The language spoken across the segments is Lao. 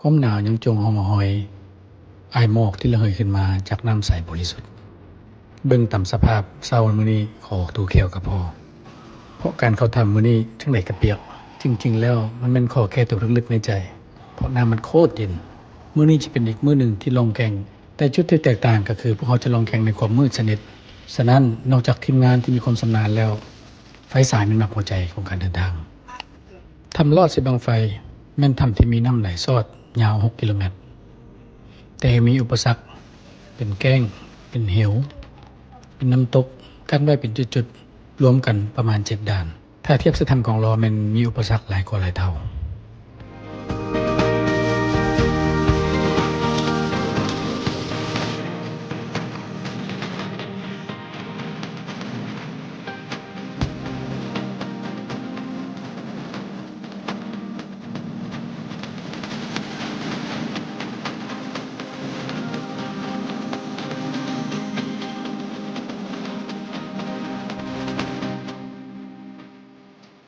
ຄວາມໜາວຍັງຈົ່ງຫໍ່ມາຫອຍອາຍໝອກທີ່ລະເຫີຍຂຶ້ນມາຈາກນ້ຳໃສບໍລິສຸດ. ເບິ່ງຕາມສະພາບເຊົ້າມື້ນີ້ ຂໍອອກໂຕແຂ້ວກໍພໍ, ເພາະການເຂົ້າຖ້ຳມື້ນີ້ຈັ່ງໃດກໍປຽກ. ຈິງໆແລ້ວມັນແມ່ນຂໍແກ້ຕົວເລິກໆໃນໃຈ, ເພາະນ້ຳມັນໂຄດເຢັນ. ມື້ນີ້ຈະເປັນອີກມື້ໜຶ່ງທີ່ລ່ອງແກ່ງ, ແຕ່ຈຸດທີ່ແຕກຕ່າງກໍຄືພວກເຮົາຈະລ່ອງແກ່ງໃນຄວາມມືດສະໜິດ. ສະນັ້ນ, ນອກຈາກທີມງານທີ່ມີຄວາມຊຳນານແລ້ວ, ໄຟສາຍແມ່ນໝາກຫົວໃຈຂອງການເດີນທາງ. ຖ້ຳລອດເຊບັ້ງໄຟ ແມ່ນຖ້ຳທີ່ມີນ້ຳໄຫຼຊອດຍາວຫົກກິໂລແມັດ, ແຕ່ມີອຸປະສັກເປັນແກ້ງ, ເປັນເຫວ, ເປັນນ້ຳຕົກ, ກັ້ນໄວ້ເປັນຈຸດໆ, ລວມກັນປະມານເຈັດດ່ານ. ຖ້າທຽບໃສ່ຖ້ຳຂອງຫຼໍ່ແມ່ນມີອຸປະສັກຫຼາຍກວ່າຫຼາຍເທົ່າ.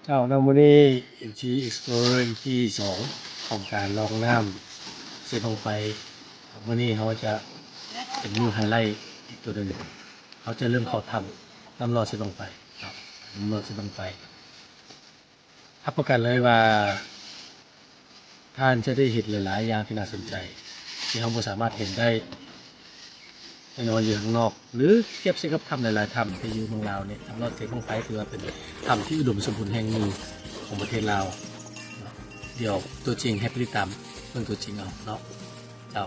ເຈົ້າ ນຳມື້ນີ້ ເອັມ ທີ Explorer ອີ ພີ ສອງ ຂອງການລ່ອງນ້ຳເຊບັ້ງໄຟ. ມື້ນີ້ເຮົາຈະເປັນ new highlight ອີກຕົວໜຶ່ງ. ເຮົາຈະເລີ່ມເຂົ້າຖ້ຳ ນ້ຳລອດເຊບັ້ງໄຟເນາະ, ນ້ຳລອດເຊບັ້ງໄຟ. ຮັບປະກັນເລີຍວ່າ ທ່ານຈະໄດ້ເຫັນຫຼາຍໆຢ່າງທີ່ໜ້າສົນໃຈ ທີ່ເຮົາບໍ່ສາມາດເຫັນໄດ້ແນ່ນອນຢູ່ຂ້າງນອກ ຫຼື ທຽບໃສ່ກັບຖ້ຳຫຼາຍໆຖ້ຳທີ່ຢູ່ເມືອງລາວນີ້. ຖ້ຳລອດເຊບັ້ງໄຟຖືວ່າເປັນຖ້ຳທີ່ອຸດົມສົມບູນແຫ່ງໜຶ່ງຂອງປະເທດລາວ. ດຽວຕົວຈິງໃຫ້ໄປຕິດຕາມເບິ່ງຕົວຈິງເອົາເນາະ ເຈົ້າ.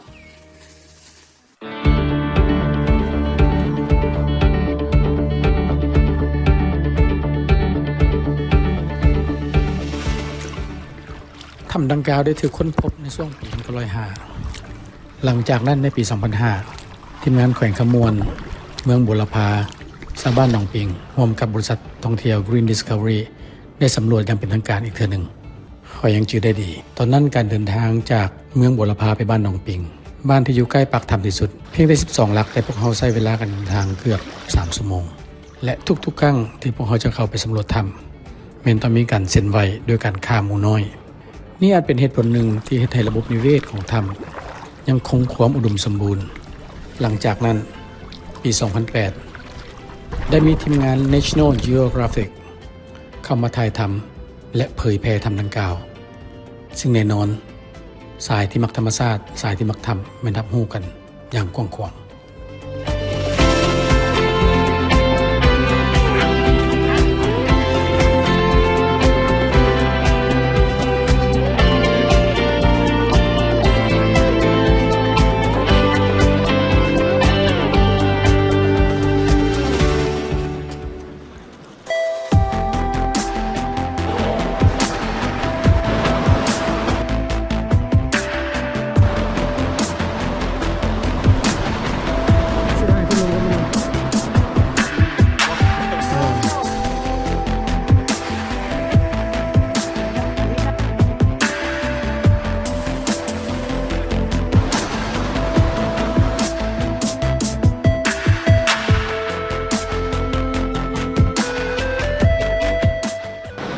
ຖ້ຳດັ່ງກ່າວໄດ້ຖືກຄົ້ນພົບໃນຊ່ວງປີໜຶ່ງເກົ້າຮ້ອຍຫ້າ. ຫຼັງຈາກນັ້ນໃນປີສອງພັນຫ້າ ທີມງານແຂວງຄຳມ່ວນ, ເມືອງບົວລະພາ, ຊາວບ້ານໜອງປິງ ຮ່ວມກັບບໍລິສັດທ່ອງທ່ຽວ Green Discovery ໄດ້ສຳຫຼວດຢ່າງເປັນທາງການອີກເທື່ອໜຶ່ງ. ຂ້ອຍຍັງຈື່ໄດ້ດີ. ຕອນນັ້ນການເດີນທາງຈາກເມືອງບົວລະພາໄປບ້ານໜອງປິງ, ບ້ານທີ່ຢູ່ໃກ້ປາກຖ້ຳທີ່ສຸດ, ພຽງແຕ່ສິບສອງຫຼັກ, ແຕ່ພວກເຮົາໃຊ້ເວລາການເດີນທາງເກືອບສາມຊົ່ວໂມງ. ແລະ ທຸກໆຄັ້ງທີ່ພວກເຮົາຈະເຂົ້າໄປສຳຫຼວດຖ້ຳ, ແມ່ນຕ້ອງມີການເຊັນໄວ້ດ້ວຍການຂ້າໝູນ້ອຍ. ນີ້ອາດເປັນເຫດຜົນໜຶ່ງທີ່ເຮັດໃຫ້ລະບົບນິເວດຂອງຖ້ຳຍັງຄົງຄວາມອຸດົມສົມບູນ. ຫຼັງຈາກນັ້ນ, ປີສອງພັນແປດ ໄດ້ມີທີມງານ National Geographic ເຂົ້າມາຖ່າຍທຳ ແລະ ເຜີຍແຜ່ຖ້ຳດັ່ງກ່າວ, ຊຶ່ງແນ່ນອນ, ສາຍທີ່ມັກທຳມະຊາດ, ສາຍທີ່ມັກຖ້ຳ ແມ່ນຮັບຮູ້ກັນຢ່າງກວ້າງຂວາງ.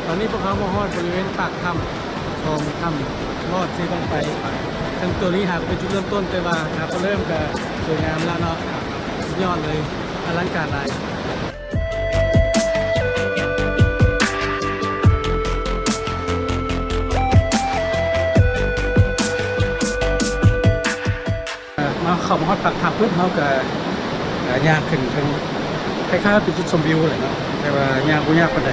ຕອນນີ້ພວກເຮົາມາຮອດບໍລິເວນປາກຖ້ຳຂອງຖ້ຳລອດເຊບັ້ງໄຟ. ເຊິ່ງໂຕນີ້ຫາກເປັນຈຸດເລີ່ມຕົ້ນ, ແຕ່ວ່າຫາກເລີ່ມກໍສວຍງາມແລ້ວເນາະ. ສຸດຍອດເລີຍ, ອະລັງການຫຼາຍ. ມາ ເຂົ້າມາຮອດປາກຖ້ຳປຶບ ເຮົາກໍ ເອີ ຍ່າງຂຶ້ນເທິງ ຄ້າຍໆວ່າເປັນຈຸດຊົມວິວແຫຼະເນາະ, ແຕ່ວ່າຍ່າງບໍ່ຍາກປານໃດ,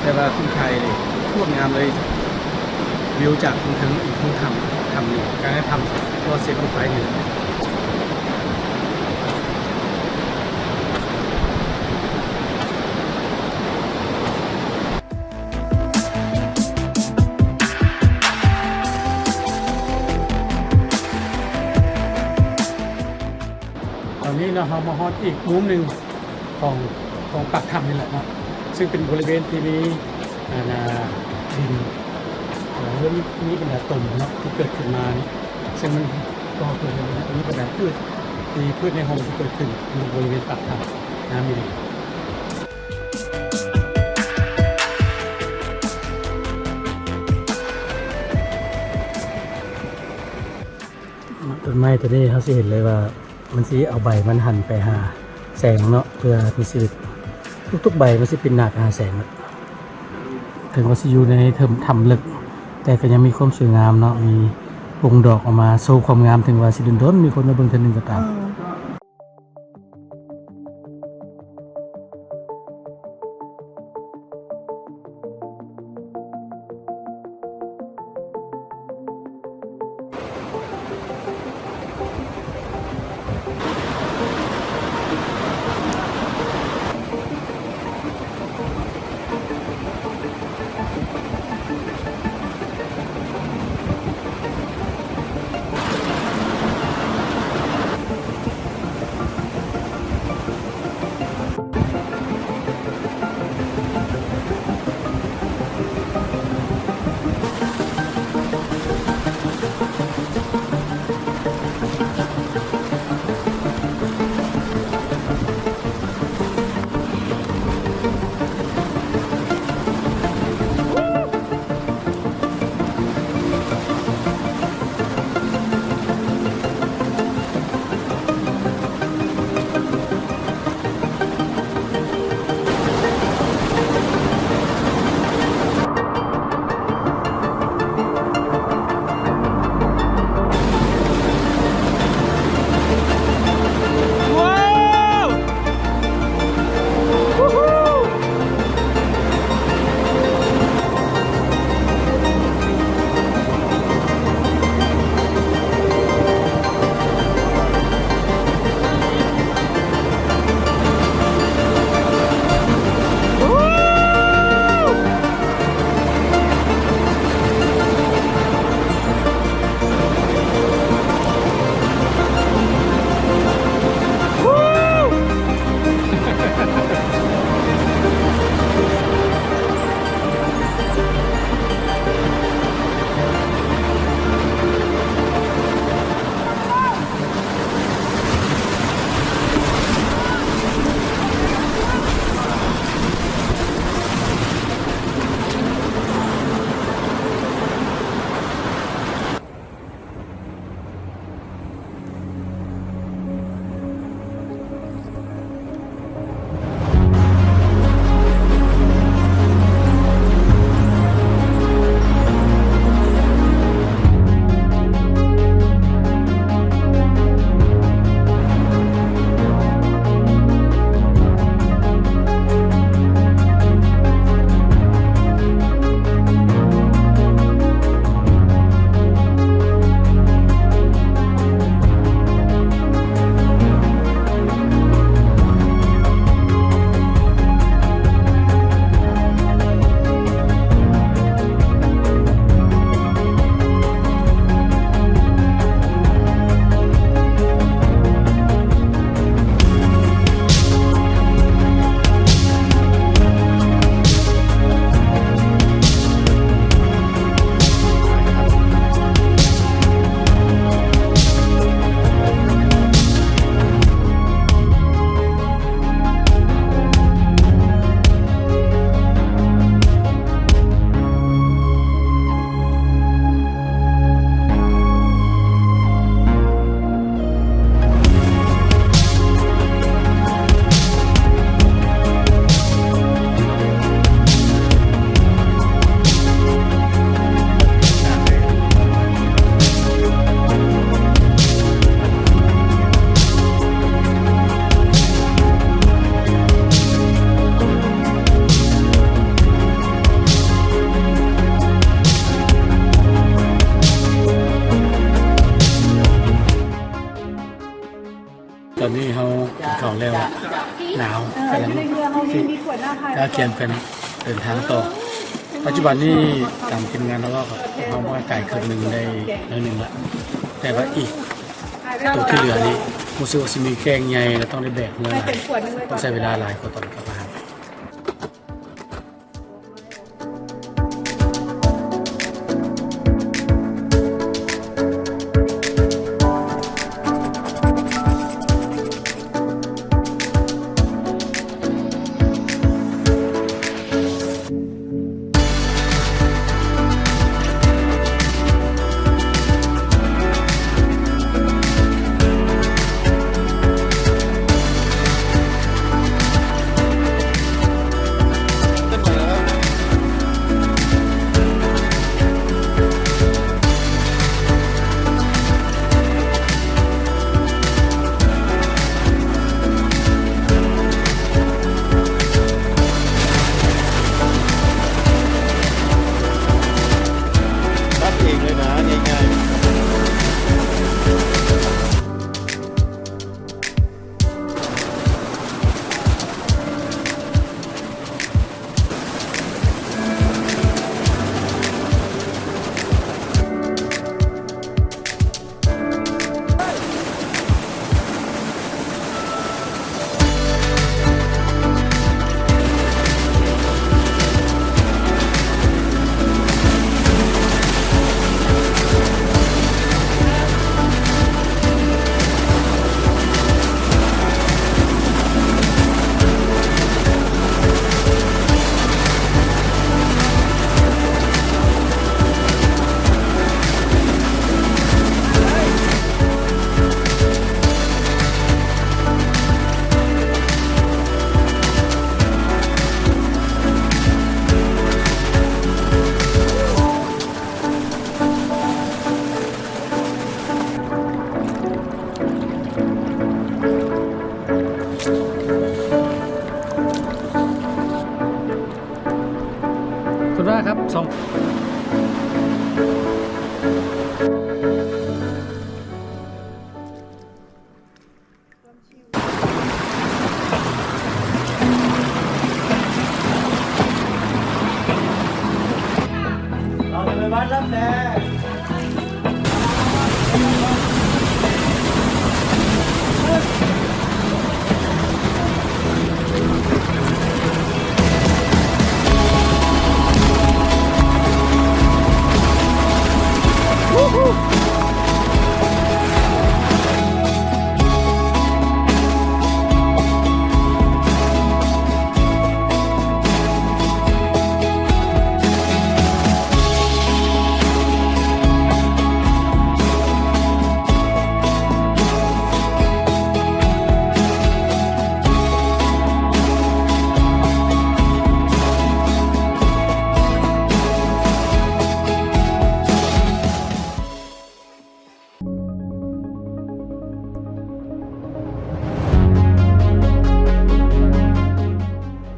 ແຕ່ວ່າຄຸນຄ່າອີ່ຫຼີ, ໂຄດງາມເລີຍ. ວິວຈາກເທິງໆ ອີກເທິງຖ້ຳ ຖ້ຳນີ້ ກາຍເປັນຖ້ຳລອດເຊບັ້ງໄຟນີ້ແຫຼະ. ຕອນນີ້ເນາະ ເຮົາມາຮອດອີກມຸມໜຶ່ງຂອງ ຂອງປາກຖ້ຳນີ້ແຫຼະເນາະ, ຊຶ່ງເປັນບໍລິເວນທີ່ມີ ອັນນ່າ ດິນ ເອີ ມີ ມີບັນດາຕົມເນາະ ທີ່ເກີດຂຶ້ນມານີ້, ຊຶ່ງມັນກໍ່ເກີດໃນບັນດາຕົມ ມີບັນດາພືດ ທີ່ພືດໃນຮົ່ມທີ່ເກີດຂຶ້ນຢູ່ບໍລິເວນປາກຖ້ຳ ງາມອີ່ຫຼີ. ຕ ໄມ້ຕົວນີ້ເຮົາຊິເຫັນເລີຍວ່າ ມັນຊິເອົາໃບມັນຫັນໄປຫາແສງເນາະ ເພື່ອມີຊີວິດ. ທຸກໆໃບມັນຊິປິ່ນໜ້າໄປຫາແສງເນາະ. ເຖິງວ່າຊິຢູ່ໃນຖ້ຳເລິກ ແຕ່ກໍຍັງມີຄວາມສວຍງາມເນາະ ມີວົງດອກອອກມາໂຊຄວາມງາມ ເຖິງວ່າຊິດົນໆມີຄົນມາເບິ່ງເທື່ອໜຶ່ງກໍຕາມ. ຕອນນີ້ເຮົາກິນເຂົ້າແລ້ວ ໜາວ ກຳລັງຊິກະກຽມກັນເດີນທາງຕໍ່. ປັດຈຸບັນນີ້ຕາມທີມງານເຮົາເວົ້າກັບພວກເຮົາວ່າກາຍເຄິ່ງໜຶ່ງໄດ້ໜ້ອຍໜຶ່ງລະ ແຕ່ວ່າອີກໂຕທີ່ເຫຼືອນີ້ຮູ້ສຶກວ່າຊິມີແກ້ງໃຫຍ່ ແລະ ຕ້ອງໄດ້ແບກເມືອຫຼາຍ ຕ້ອງໃຊ້ເວລາຫຼາຍກວ່າຕອນກັບມາ. ເ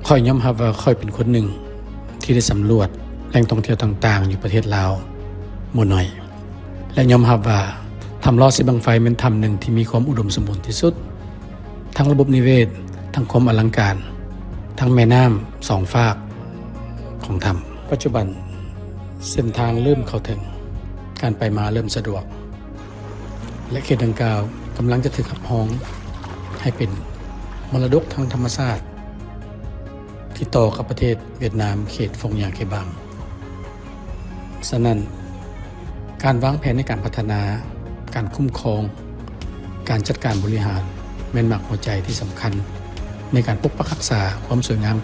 ຂ້ອຍຍອມຮັບວ່າຂ້ອຍເປັນຄົນໜຶ່ງທີ່ໄດ້ສຳຫຼວດແຫຼ່ງທ່ອງທ່ຽວຕ່າງໆຢູ່ປະເທດລາວບໍ່ໜ້ອຍ ແລະ ຍອມຮັບວ່າຖ້ຳຫຼໍ່ເຊບັ້ງໄຟແມ່ນຖ້ຳໜຶ່ງທີ່ມີຄວາມອຸດົມສົມບູນທີ່ສຸດ. ທັງລະບົບນິເວດ, ທັງຄວາມອະລັງການ, ທັງແມ່ນ້ຳສອງຟາກຂອງຖ້ຳ. ປັດຈຸບັນເສັ້ນທາງເລີ່ມເຂົ້າເຖິງ, ການໄປມາເລີ່ມສະດວກ ແລະ ເຂດດັ່ງກ່າວກຳລັງຈະຖືກຮັບຮອງໃຫ້ເປັນມໍລະດົກທາງທຳມະຊາດ ທີ່ຕໍ່ກັບປະເທດຫວຽດນາມເຂດຟົງຢາເຄບັງ. ສະນັ້ນ, ການວາງແຜນໃນການພັດທະນາ, ການຄຸ້ມຄອງ, ການຈັດການບໍລິຫານ ແມ່ນໝາກຫົວໃຈທີ່ສຳຄັນໃນການປົກປັກຮັກສາຄວາມສວຍງາມ,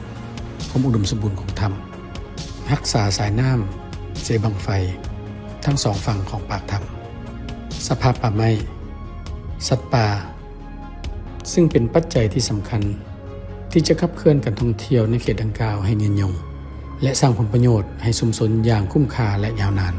ຄວາມອຸດົມສົມບູນຂອງຖ້ຳ, ຮັກສາສາຍນ້ຳເຊບັ້ງໄຟທັງສອງຝັ່ງຂອງປາກຖ້ຳ, ສະພາບປ່າໄມ້, ສັດປ່າ, ຊຶ່ງເປັນປັດໄຈທີ່ສຳຄັນທີ່ຈະຂັບເຄື່ອນການທ່ອງທ່ຽວໃນເຂດດັ່ງກ່າວໃຫ້ຍືນຍົງ ແລະ ສ້າງຜົນປະໂຫຍດໃຫ້ຊຸມຊົນຢ່າງຄຸ້ມຄ່າ ແລະ ຍາວນານ.